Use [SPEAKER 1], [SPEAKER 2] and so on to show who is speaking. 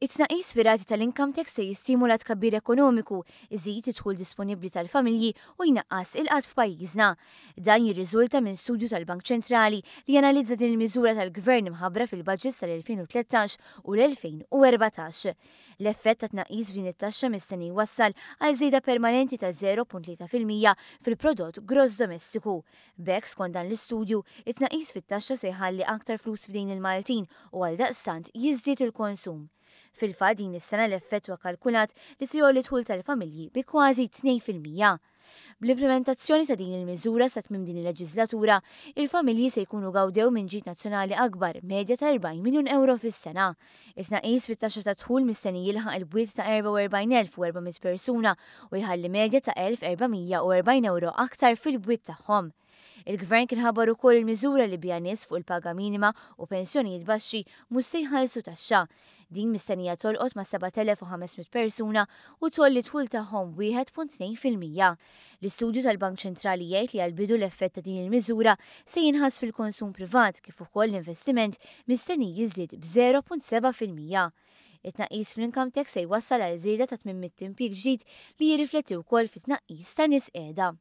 [SPEAKER 1] It-tnaqqis fir-rati tal-income tax se jistimula tkabbir ekonomiku, iżid id-dħul disponibbli tal-familji u jnaqqas il-qgħad f'pajjiżna. Dan jirriżulta minn studju tal-Bank Ċentrali li janalizza din il-miżura tal-Gvern imħabbra fil-budgets tal-2013 u l-2014. L-effett ta' tnaqqis f'din it-taxxa mistenni jwassal għal żieda permanenti ta' 0.3% fil-prodott gross domestiku. B'hekk, skont dan l-istudju, it-tnaqqis fit-taxxa se jħalli aktar flus f'idejn il-Maltin u għaldaqstant jiżdied il-konsum. Fil-fatt din is-sena l-effett huwa kalkulat li se jgħolli d-dħul tal-familji bi kważi 2%. Bl-implimentazzjoni ta' din il-miżura sa tmiem din il-leġiżlatura, il-familji se jkunu gawdew minn ġid nazzjonali akbar medja ta' 40 miljun ewro fis-sena. It-tnaqqis fit-taxxa tad-dħul mistenni jilħaq il-bwiet ta' 44,400 persuna u jħalli medja ta' 1,440 ewro aktar fil-bwiet tagħhom. Il-Gvern kien ħabbar ukoll il-miżura li biha nies fuq il-paga minima u pensjonijiet baxxi mhux se jħallsu taxxa. Din mistennija tolqot ma' 7,500 persuna u tgħolli d-dħul tagħhom b'1.2%. L-istudju tal-Bank Ċentrali jgħid li għall-bidu l-effett ta' din il-miżura se jinħass fil-konsum privat kif ukoll l-investiment mistenni jiżdied b'0.7%. It-tnaqqis fl-income tax se jwassal għal żieda ta' 800 impjieg ġdid li jirrifletti wkoll fi tnaqqis ta' nies qiegħda.